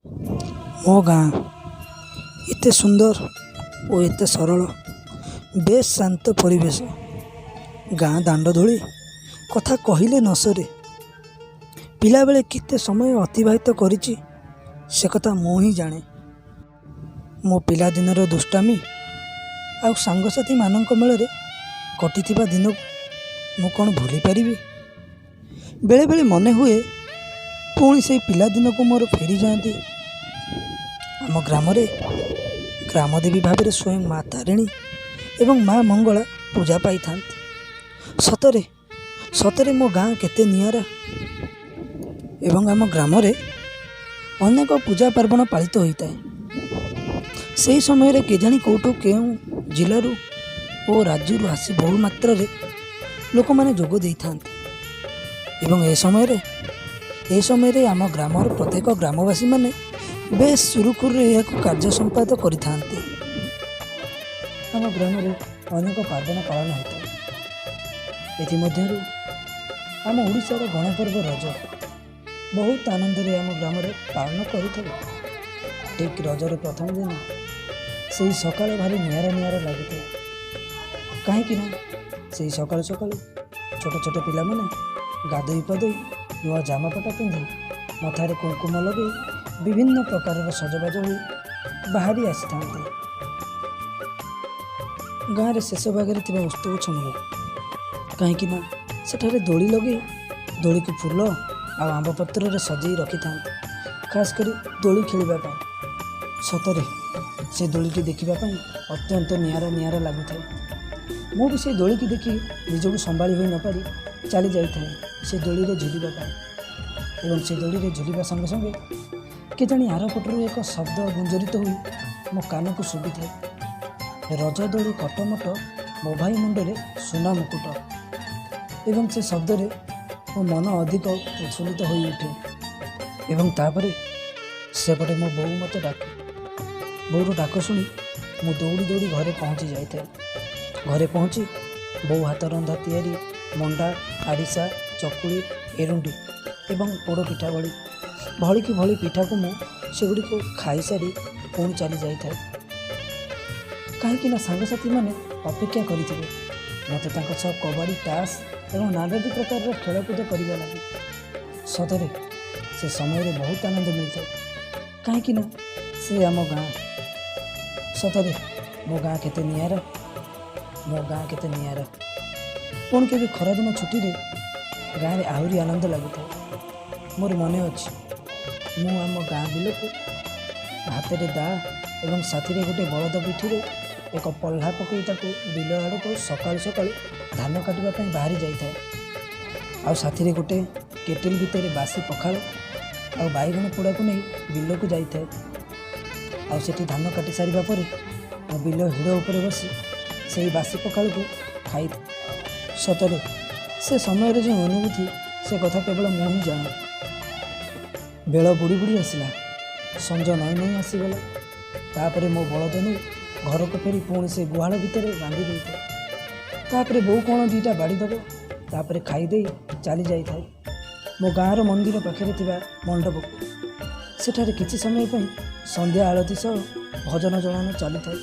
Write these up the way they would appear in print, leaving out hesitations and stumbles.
ମୋ ଗାଁ ଏତେ ସୁନ୍ଦର ଓ ଏତେ ସରଳ, ବେଶ ଶାନ୍ତ ପରିବେଶ। ଗାଁ ଦାଣ୍ଡ ଧୂଳି କଥା କହିଲେ ନ ସରେ। ପିଲାବେଳେ କେତେ ସମୟ ଅତିବାହିତ କରିଛି, ସେ କଥା ମୁଁ ହିଁ ଜାଣେ। ମୋ ପିଲାଦିନର ଦୁଷ୍ଟାମି ଆଉ ସାଙ୍ଗସାଥିମାନଙ୍କ ମେଳରେ କଟିଥିବା ଦିନକୁ ମୁଁ କ'ଣ ଭୁଲିପାରିବି? ବେଳେବେଳେ ମନେ ହୁଏ, ପୁଣି ସେଇ ପିଲାଦିନକୁ ମୋର ଫେରିଯାଆନ୍ତି। ଆମ ଗ୍ରାମରେ ଗ୍ରାମଦେବୀ ଭାବରେ ସ୍ୱୟଂ ମା ତାରିଣୀ ଏବଂ ମା ମଙ୍ଗଳା ପୂଜା ପାଇଥାନ୍ତି। ସତରେ ସତରେ ମୋ ଗାଁ କେତେ ନିଆରା! ଏବଂ ଆମ ଗ୍ରାମରେ ଅନେକ ପୂଜା ପାର୍ବଣ ପାଳିତ ହୋଇଥାଏ। ସେହି ସମୟରେ କେଜାଣି କେଉଁଠୁ, କେଉଁ ଜିଲ୍ଲାରୁ ଓ ରାଜ୍ୟରୁ ଆସି ବହୁ ମାତ୍ରାରେ ଲୋକମାନେ ଯୋଗ ଦେଇଥାନ୍ତି ଏବଂ ଏ ସମୟରେ ଆମ ଗ୍ରାମର ପ୍ରତ୍ୟେକ ଗ୍ରାମବାସୀମାନେ ବେଶ ସୁରୁଖୁରୁରେ ଏହାକୁ କାର୍ଯ୍ୟ ସମ୍ପାଦ କରିଥାନ୍ତି। ଆମ ଗ୍ରାମରେ ଅନେକ ପାର୍ବଣ ପାଳନ ହୋଇଥାଏ। ଏଥିମଧ୍ୟରୁ ଆମ ଓଡ଼ିଶାର ଗଣପର୍ବ ରଜ ବହୁତ ଆନନ୍ଦରେ ଆମ ଗ୍ରାମରେ ପାଳନ କରିଥାଉ। ଠିକ୍ ରଜର ପ୍ରଥମ ଦିନ ସେଇ ସକାଳ ଭାରି ନିଆରା ନିଆରା ଲାଗୁଥାଏ, କାହିଁକି ନା ସେଇ ସକାଳୁ ସକାଳୁ ଛୋଟ ଛୋଟ ପିଲାମାନେ ଗାଧୋଇ ପାଧୋଇ, ନୂଆ ଜାମାପଟା ପିନ୍ଧି, ମଥାରେ କୁଙ୍କୁମ ଲଗାଇ, ବିଭିନ୍ନ ପ୍ରକାରର ସଜବାଜ ହୋଇ ବାହାରି ଆସିଥାନ୍ତି ଗାଁରେ ଶେଷ ଭାଗରେ ଥିବା ଓସ୍ତ ଗଛ ମୂଳକୁ, କାହିଁକି ନା ସେଠାରେ ଦୋଳି ଲଗାଇ ଦୋଳିକୁ ଫୁଲ ଆଉ ଆମ୍ବ ପତ୍ରରେ ସଜେଇ ରଖିଥାନ୍ତି, ଖାସ୍ କରି ଦୋଳି ଖେଳିବା ପାଇଁ। ସତରେ ସେ ଦୋଳିଟି ଦେଖିବା ପାଇଁ ଅତ୍ୟନ୍ତ ନିଆରା ନିଆରା ଲାଗୁଥାଏ। ମୁଁ ବି ସେ ଦୋଳିକି ଦେଖି ନିଜକୁ ସମ୍ଭାଳି ହୋଇ ନପାରି ଚାଲି ଯାଇଥାଏ ସେ ଦୋଳିରେ ଝୁଲିବା ପାଇଁ। ଏବଂ ସେ ଦୋଳିରେ ଝୁଲିବା ସଙ୍ଗେ ସଙ୍ଗେ କେଜାଣି ଆରପଟରୁ ଏକ ଶବ୍ଦ ଗୁଞ୍ଜରିତ ହୋଇ ମୋ କାନକୁ ଶୁଭିଥାଏ, "ରଜ ଦୋଳି କଟମଟ, ମୋ ଭାଇ ମୁଣ୍ଡରେ ସୁନା ମୁକୁଟ।" ଏବଂ ସେ ଶବ୍ଦରେ ମୋ ମନ ଅଧିକ ପ୍ରଫୁଲ୍ଲିତ ହୋଇଉଠେ। ଏବଂ ତାପରେ ସେପଟେ ମୋ ବୋଉ ମୋତେ ଡାକେ। ବୋଉର ଡାକ ଶୁଣି ମୁଁ ଦୌଡ଼ି ଦୌଡ଼ି ଘରେ ପହଞ୍ଚି ଯାଇଥାଏ। ଘରେ ପହଞ୍ଚି ବୋଉ ହାତ ରନ୍ଧା ତିଆରି ମଣ୍ଡା, ଆରିସା, ଚକୁଳି, ଏରୁଣ୍ଡି ଏବଂ ପୋଡ଼ ପିଠା ଭଳି ଭଳିକି ଭଳି ପିଠାକୁ ମୁଁ ସେଗୁଡ଼ିକୁ ଖାଇସାରି ପୁଣି ଚାଲି ଯାଇଥାଏ, କାହିଁକି ନା ସାଙ୍ଗସାଥିମାନେ ଅପେକ୍ଷା କରିଥିବେ ମୋତେ ତାଙ୍କ ସହ କବାଡ଼ି, ତାସ୍ ଏବଂ ନାନାଦି ପ୍ରକାରର ଖେଳକୁଦ କରିବା ଲାଗି। ସତରେ ସେ ସମୟରେ ବହୁତ ଆନନ୍ଦ ମିଳିଥାଏ, କାହିଁକି ନା ସେ ଆମ ଗାଁ। ସତରେ ମୋ ଗାଁ କେତେ ନିଆରା, ମୋ ଗାଁ କେତେ ନିଆରା! ପୁଣି କେବେ ଖରାଦିନ ଛୁଟିରେ ଗାଁରେ ଆହୁରି ଆନନ୍ଦ ଲାଗୁଥାଏ। ମୋର ମନେ ଅଛି, ମୁଁ ଆମ ଗାଁ ବିଲକୁ ହାତରେ ଦାଆ ଏବଂ ସାଥିରେ ଗୋଟେ ବଳଦ ପିଠିରେ ଏକ ପହ୍ଲା ପକାଇ ତାକୁ ବିଲ ଆଡ଼କୁ ସକାଳୁ ସକାଳୁ ଧାନ କାଟିବା ପାଇଁ ବାହାରି ଯାଇଥାଏ। ଆଉ ସାଥିରେ ଗୋଟେ କେଟେଲ ଭିତରେ ବାସି ପଖାଳ ଆଉ ବାଇଗଣ ପୋଡ଼ାକୁ ନେଇ ବିଲକୁ ଯାଇଥାଏ। ଆଉ ସେଠି ଧାନ କାଟି ସାରିବା ପରେ ମୁଁ ବିଲ ହିଡ଼ ଉପରେ ବସି ସେଇ ବାସି ପଖାଳକୁ ଖାଇ, ସତରେ ସେ ସମୟରେ ଯେଉଁ ଅନୁଭୂତି, ସେ କଥା କେବଳ ମୁଁ ହିଁ ଜାଣେ। ବେଳ ବୁଡ଼ି ବୁଡ଼ି ଆସିଲା, ସଞ୍ଜ ନଇଁ ନଇଁ ଆସିଗଲା। ତାପରେ ମୋ ବଳଦ ନେଇ ଘରକୁ ଫେରି ପୁଣି ସେ ଗୁହାଳ ଭିତରେ ବାନ୍ଧି ଦେଇଥାଏ। ତାପରେ ବୋଉ କ'ଣ ଦୁଇଟା ବାଡ଼ି ଦେବ, ତାପରେ ଖାଇଦେଇ ଚାଲି ଯାଇଥାଏ ମୋ ଗାଁର ମନ୍ଦିର ପାଖରେ ଥିବା ମଣ୍ଡପକୁ। ସେଠାରେ କିଛି ସମୟ ପାଇଁ ସନ୍ଧ୍ୟା ଆଳତି ସହ ଭଜନ ଜଣାଣ ଚାଲିଥାଏ।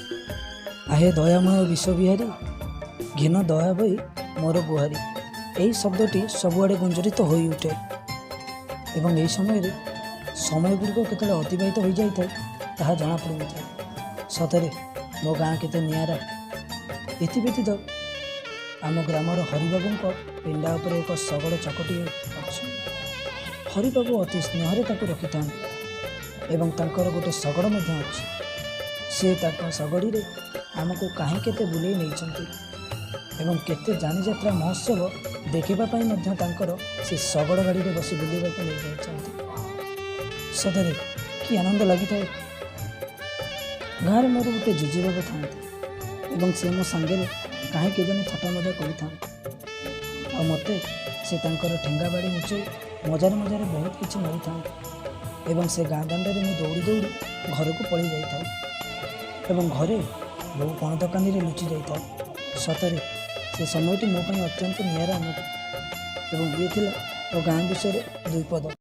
"ଆହେ ଦୟାମୟ ବିଶ୍ୱବିହାରୀ, ଘେନ ଦୟା ବହି ମୋର ଗୁହାରୀ", ଏହି ଶବ୍ଦଟି ସବୁଆଡ଼େ ଗୁଞ୍ଜରିତ ହୋଇଉଠେ। ଏବଂ ଏହି ସମୟରେ ସମୟ ଗୁଡ଼ିକ କେତେବେଳେ ଅତିବାହିତ ହୋଇଯାଇଥାଏ, ତାହା ଜଣାପଡ଼ିନଥାଏ। ସତରେ ମୋ ଗାଁ କେତେ ନିଆରା! ଏଥି ବ୍ୟତୀତ ଆମ ଗ୍ରାମର ହରିବାବୁଙ୍କ ପିଣ୍ଡା ଉପରେ ଏକ ଶଗଡ଼ ଚକଟିଏ ଅଛି। ହରିବାବୁ ଅତି ସ୍ନେହରେ ତାକୁ ରଖିଥାନ୍ତି ଏବଂ ତାଙ୍କର ଗୋଟେ ଶଗଡ଼ ମଧ୍ୟ ଅଛି। ସେ ତାଙ୍କ ଶଗଡ଼ିରେ ଆମକୁ କାହିଁ କେତେ ବୁଲେଇ ନେଇଛନ୍ତି ଏବଂ କେତେ ଯାନିଯାତ୍ରା ମହୋତ୍ସବ ଦେଖିବା ପାଇଁ ମଧ୍ୟ ତାଙ୍କର ସେ ଶଗଡ଼ ଗାଡ଼ିରେ ବସି ବୁଲିବାକୁ ନେଇଯାଇଛନ୍ତି। ସତରେ କି ଆନନ୍ଦ ଲାଗିଥାଏ! ଗାଁରେ ମୋର ଗୋଟେ ଜେଜେବାବା ଥାନ୍ତି ଏବଂ ସେ ମୋ ସାଙ୍ଗରେ କାହିଁ କେଜାଣି ଥଟ୍ଟା ମଜା କରିଥାନ୍ତି। ଆଉ ମୋତେ ସେ ତାଙ୍କର ଠେଙ୍ଗା ବାଡ଼ି ଉଞ୍ଚେଇ ମଜାରେ ମଜାରେ ବହୁତ କିଛି ମାରିଥାନ୍ତି। ଏବଂ ସେ ଗାଁ ଦାଣ୍ଡରେ ମୁଁ ଦୌଡ଼ି ଦୌଡ଼ି ଘରକୁ ପଳେଇ ଯାଇଥାଏ ଏବଂ ଘରେ ବୋଉ ପଣତ କାନିରେ ଲୁଚି ଯାଇଥାଏ। ସତରେ ସେ ସମୟଟି ମୋ ପାଇଁ ଅତ୍ୟନ୍ତ ନିଆରା ଅନୁଭୂତି। ଏବଂ ଇଏ ଥିଲା ମୋ ଗାଁ ବିଷୟରେ ଦୁଇ ପଦ।